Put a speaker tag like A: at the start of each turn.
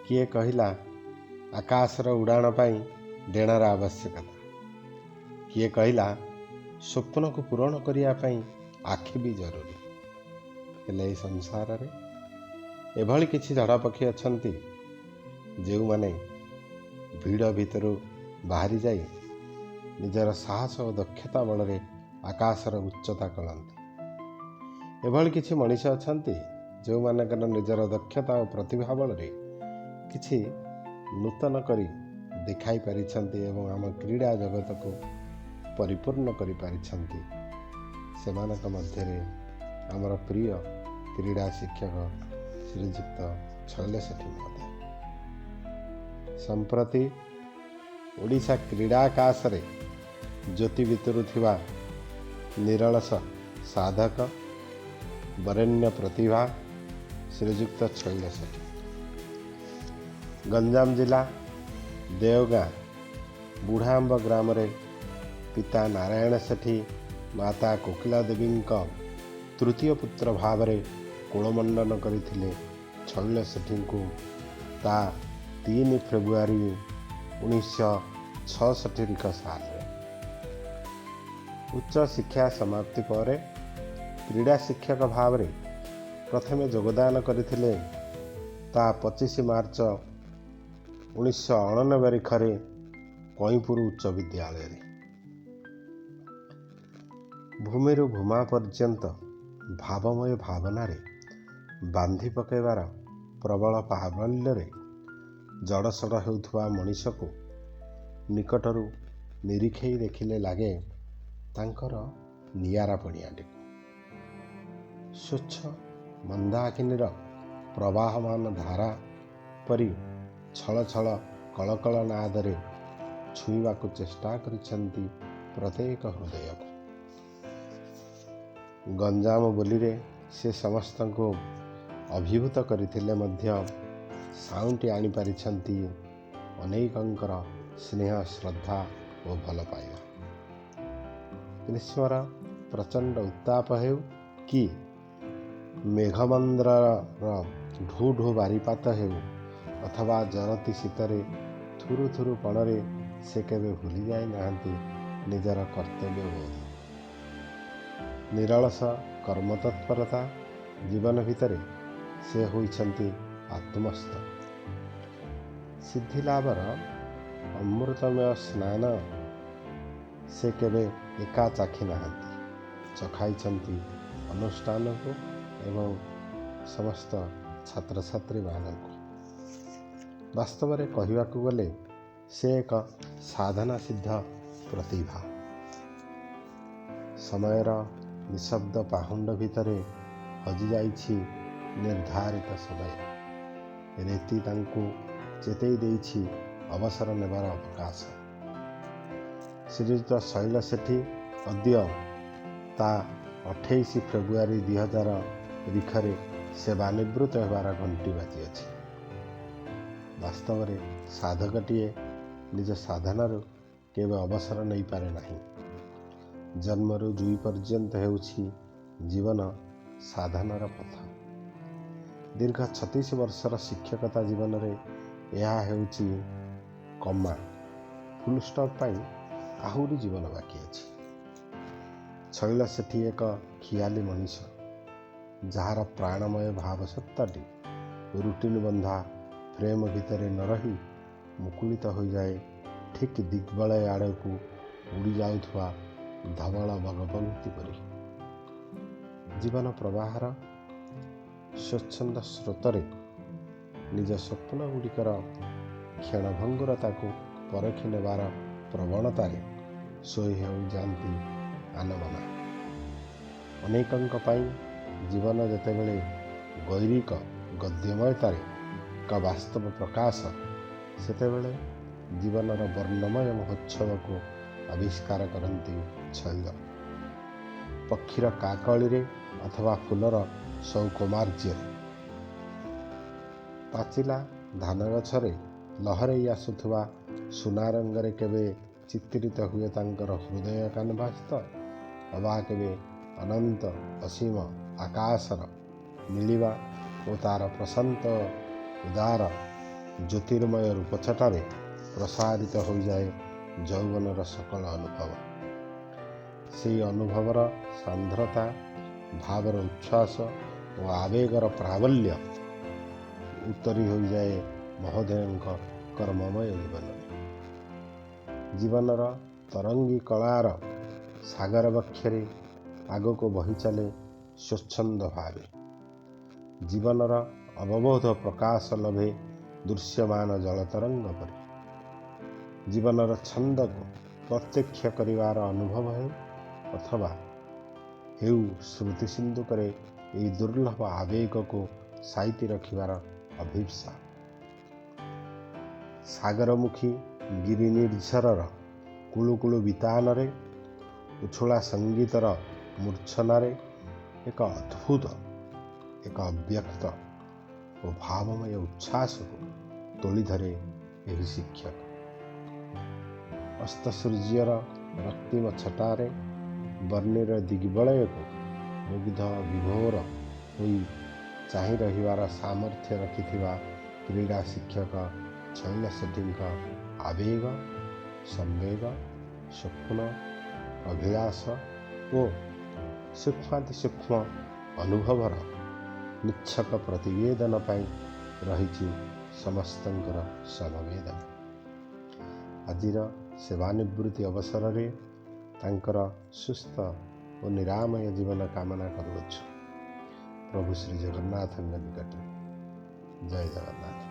A: କିଏ କହିଲା ଆକାଶର ଉଡ଼ାଣ ପାଇଁ ଡେଣାର ଆବଶ୍ୟକତା, କିଏ କହିଲା ସ୍ୱପ୍ନକୁ ପୂରଣ କରିବା ପାଇଁ ଆଖି ବି ଜରୁରୀ। ହେଲେ ଏହି ସଂସାରରେ ଏଭଳି କିଛି ଝଡ଼ ପକ୍ଷୀ ଅଛନ୍ତି, ଯେଉଁମାନେ ଭିଡ଼ ଭିତରୁ ବାହାରି ଯାଇ ନିଜର ସାହସ ଓ ଦକ୍ଷତା ବଳରେ ଆକାଶର ଉଚ୍ଚତା କରନ୍ତି। ଏଭଳି କିଛି ମଣିଷ ଅଛନ୍ତି, ଯେଉଁମାନଙ୍କର ନିଜର ଦକ୍ଷତା ଓ ପ୍ରତିଭା ବଳରେ କିଛି ନୂତନ କରି ଦେଖାଇ ପାରିଛନ୍ତି ଏବଂ ଆମ କ୍ରୀଡ଼ା ଜଗତକୁ ପରିପୂର୍ଣ୍ଣ କରିପାରିଛନ୍ତି। ସେମାନଙ୍କ ମଧ୍ୟରେ ଆମର ପ୍ରିୟ କ୍ରୀଡ଼ା ଶିକ୍ଷକ ଶ୍ରୀଯୁକ୍ତ ଶୈଳ ସେଠୀ ମହୋଦୟ। ସମ୍ପ୍ରତି ଓଡ଼ିଶା କ୍ରୀଡ଼ା ଆକାଶରେ ଜ୍ୟୋତି ବିତରୁଥିବା ନିରଳସ ସାଧକ, ବରେଣ୍ୟ ପ୍ରତିଭା ଶ୍ରୀଯୁକ୍ତ ଶୈଳ ସେଠୀ। ଗଞ୍ଜାମ ଜିଲ୍ଲା ଦେଓଗାଁ ବୁଢ଼ାଆମ୍ବ ଗ୍ରାମରେ ପିତା ନାରାୟଣ ସେଠୀ, ମାତା କୋକିଳା ଦେବୀଙ୍କ ତୃତୀୟ ପୁତ୍ର ଭାବରେ କୋଳମଣ୍ଡନ କରିଥିଲେ ଶୈଳ ସେଠୀଙ୍କୁ ତା 3 ଫେବୃଆରୀ 1966 ରିଖ ସାଲରେ। ଉଚ୍ଚ ଶିକ୍ଷା ସମାପ୍ତି ପରେ କ୍ରୀଡ଼ା ଶିକ୍ଷକ ଭାବରେ ପ୍ରଥମେ ଯୋଗଦାନ କରିଥିଲେ ତା 25 ମାର୍ଚ୍ଚ 1989 ରିଖରେ କଇଁପୁର ଉଚ୍ଚ ବିଦ୍ୟାଳୟରେ। ଭୂମିରୁ ଭୂମା ପର୍ଯ୍ୟନ୍ତ ଭାବମୟ ଭାବନାରେ ବାନ୍ଧି ପକାଇବାର ପ୍ରବଳ ପ୍ରାବଲ୍ୟରେ ଜଡ଼ସଡ଼ ହେଉଥିବା ମଣିଷକୁ ନିକଟରୁ ନିରୀଖେଇ ଦେଖିଲେ ଲାଗେ ତାଙ୍କର ନିଆରା ପଣିଆଟିକୁ। ସ୍ୱଚ୍ଛ ମନ୍ଦାକିନୀର ପ୍ରବାହମାନ ଧାରା ପରି ଛଳ ଛଳ କଳକଳ ନାଦରେ ଛୁଇଁବାକୁ ଚେଷ୍ଟା କରିଛନ୍ତି ପ୍ରତ୍ୟେକ ହୃଦୟକୁ। ଗଞ୍ଜାମ ବୋଲିରେ ସେ ସମସ୍ତଙ୍କୁ ଅଭିଭୂତ କରିଥିଲେ ମଧ୍ୟ ସାଉଁଟି ଆଣିପାରିଛନ୍ତି ଅନେକଙ୍କର ସ୍ନେହ, ଶ୍ରଦ୍ଧା ଓ ଭଲ ପାଇବା। ଗ୍ରୀଷ୍ମର ପ୍ରଚଣ୍ଡ ଉତ୍ତାପ ହେଉ କି ମେଘମନ୍ଦ୍ରର ଢୁ ଢୁ ବାରିପାତ ହେଉ ଅଥବା ଜରତି ଶୀତରେ ଥୁରୁ ଥୁରୁ ପଣରେ, ସେ କେବେ ଭୁଲି ଯାଇନାହାନ୍ତି ନିଜର କର୍ତ୍ତବ୍ୟବୋଧ। ନିରଳସ କର୍ମତତ୍ପରତା ଜୀବନ ଭିତରେ ସେ ହୋଇଛନ୍ତି ଆତ୍ମସ୍ଥ। ସିଦ୍ଧିଲାଭର ଅମୃତମୟ ସ୍ନାନ ସେ କେବେ ଏକା ଚାଖି ନାହାନ୍ତି, ଚଖାଇଛନ୍ତି ଅନୁଷ୍ଠାନକୁ ଏବଂ ସମସ୍ତ ଛାତ୍ରଛାତ୍ରୀମାନଙ୍କୁ। ବାସ୍ତବରେ କହିବାକୁ ଗଲେ ସେ ଏକ ସାଧନା ସିଦ୍ଧ ପ୍ରତିଭା। ସମୟର ନିଶବ୍ଦ ପାହୁଣ୍ଡ ଭିତରେ ହଜିଯାଇଛି ନିର୍ଦ୍ଧାରିତ ସମୟ। ରେତି ତାଙ୍କୁ ଚେତେଇ ଦେଇଛି ଅବସର ନେବାର ଅବକାଶ। ଶ୍ରୀଯୁକ୍ତ ଶୈଳ ସେଠୀ ଅଦ୍ୟ ତା 28 ଫେବୃଆରୀ 2000 ରିଖରେ ସେବାନିବୃତ୍ତ ହେବାର ଘଣ୍ଟି ବାଜିଅଛି। ବାସ୍ତବରେ ସାଧକଟିଏ ନିଜ ସାଧନାରୁ କେବେ ଅବସର ନେଇପାରେ ନାହିଁ। ଜନ୍ମରୁ ଜୁଇ ପର୍ଯ୍ୟନ୍ତ ହେଉଛି ଜୀବନ ସାଧନାର ପଥ। ଦୀର୍ଘ 36 ବର୍ଷର ଶିକ୍ଷକତା ଜୀବନରେ ଏହା ହେଉଛି କମା, ଫୁଲ୍ ଷ୍ଟପ୍ ପାଇଁ ଆହୁରି ଜୀବନ ବାକି ଅଛି। ଶୈଳ ସେଠୀ ଏକ ଖିଆଲି ମଣିଷ, ଯାହାର ପ୍ରାଣମୟ ଭାବସତ୍ତାଟି ରୁଟିନ୍ ବନ୍ଧା ଫ୍ରେମ୍ ଭିତରେ ନ ରହି ମୁକୁଳିତ ହୋଇଯାଏ ଠିକ୍ ଦିଗ୍ବଳୟ ଆଡ଼କୁ ଉଡ଼ି ଯାଉଥିବା ଧବଳ ବଗପଙ୍କ୍ତି ପରି। ଜୀବନ ପ୍ରବାହର ସ୍ୱଚ୍ଛନ୍ଦ ସ୍ରୋତରେ ନିଜ ସ୍ୱପ୍ନ ଗୁଡ଼ିକର କ୍ଷଣଭଙ୍ଗୁରତାକୁ ପରଖି ନେବାର ପ୍ରବଣତାରେ ଶୋଇ ହୋଇଯାଆନ୍ତି ଆନମନା। ଅନେକଙ୍କ ପାଇଁ ଜୀବନ ଯେତେବେଳେ ଗୈରିକ ଗଦ୍ୟମୟତାରେ ଏକ ବାସ୍ତବ ପ୍ରକାଶ, ସେତେବେଳେ ଜୀବନର ବର୍ଣ୍ଣମୟ ମହୋତ୍ସବକୁ ଆବିଷ୍କାର କରନ୍ତି ଶୈଳ, ପକ୍ଷୀର କାକଳିରେ ଅଥବା ଫୁଲର ସୌକୁମାର୍ଯ୍ୟରେ। ପାଚିଲା ଧାନ ଗଛରେ ଲହରେଇ ଆସୁଥିବା ସୁନା ରଙ୍ଗରେ କେବେ ଚିତ୍ରିତ ହୁଏ ତାଙ୍କର ହୃଦୟ କାନଭାସ ତ ଅବା କେବେ ଅନନ୍ତ ଅସୀମ ଆକାଶର ନୀଳିମା ଓ ତାର ପ୍ରଶାନ୍ତ ଉଦାର ଜ୍ୟୋତିର୍ମୟ ରୂପଛଟାରେ ପ୍ରସାରିତ ହୋଇଯାଏ ଯୌବନର ସକଳ ଅନୁଭବ। ସେହି ଅନୁଭବର ସାନ୍ଧ୍ରତା, ଭାବର ଉଚ୍ଛ୍ୱାସ ଓ ଆବେଗର ପ୍ରାବଲ୍ୟ ଉତ୍ତରୀ ହୋଇଯାଏ ମହୋଦୟଙ୍କ କର୍ମମୟ ଜୀବନରେ। ଜୀବନର ତରଙ୍ଗୀ କଳାର ସାଗର ବକ୍ଷରେ ଆଗକୁ ବହି ଚାଲେ ସ୍ୱଚ୍ଛନ୍ଦ ଭାବେ। ଜୀବନର ଅବବୋଧ ପ୍ରକାଶ ଲଭେ ଦୃଶ୍ୟମାନ ଜଳତରଙ୍ଗ ପରି। ଜୀବନର ଛନ୍ଦକୁ ପ୍ରତ୍ୟକ୍ଷ କରିବାର ଅନୁଭବ ହେଉ ଅଥବା ହେଉ ସ୍ମୃତି ସିନ୍ଧୁକରେ ଏହି ଦୁର୍ଲଭ ଆବେଗକୁ ସାଇତି ରଖିବାର ଅଭୀପ୍ସା। ସାଗରମୁଖୀ ଗିରି ନିର୍ଝରର କୁଳୁକୁଳୁ ବିତାନରେ, ଉଛୁଳା ସଙ୍ଗୀତର ମୂର୍ଚ୍ଛନାରେ ଏକ ଅଦ୍ଭୁତ, ଏକ ଅବ୍ୟକ୍ତ ଓ ଭାବମୟ ଉଚ୍ଛ୍ୱାସକୁ ତୋଳି ଧରେ ଏହି ଶିକ୍ଷକ। ଅସ୍ତସୂର୍ଯ୍ୟର ରକ୍ତିମ ଛଟାରେ ବର୍ଣ୍ଣିର ଦିଗ୍ବଳୟକୁ ମୁଗ୍ଧ ବିଭୋର ହୋଇ ଚାହିଁ ରହିବାର ସାମର୍ଥ୍ୟ ରଖିଥିବା କ୍ରୀଡ଼ା ଶିକ୍ଷକ ଶୈଳ ସେଠୀଙ୍କ ଆବେଗ, ସମ୍ବେଗ, ସ୍ୱପ୍ନ, ଅଭିଳାଷ ଓ ସୂକ୍ଷ୍ମାତିସୂକ୍ଷ୍ମ ଅନୁଭବର ନିଚ୍ଛକ ପ୍ରତିବେଦନ ପାଇଁ ରହିଛି ସମସ୍ତଙ୍କର ସମବେଦନା। ଆଜିର ସେବାନିବୃତ୍ତି ଅବସରରେ ତାଙ୍କର ସୁସ୍ଥ ଓ ନିରାମୟ ଜୀବନ କାମନା କରୁଅଛୁ ପ୍ରଭୁ ଶ୍ରୀ ଜଗନ୍ନାଥଙ୍କ ନିକଟରେ। ଜୟ ଜଗନ୍ନାଥ।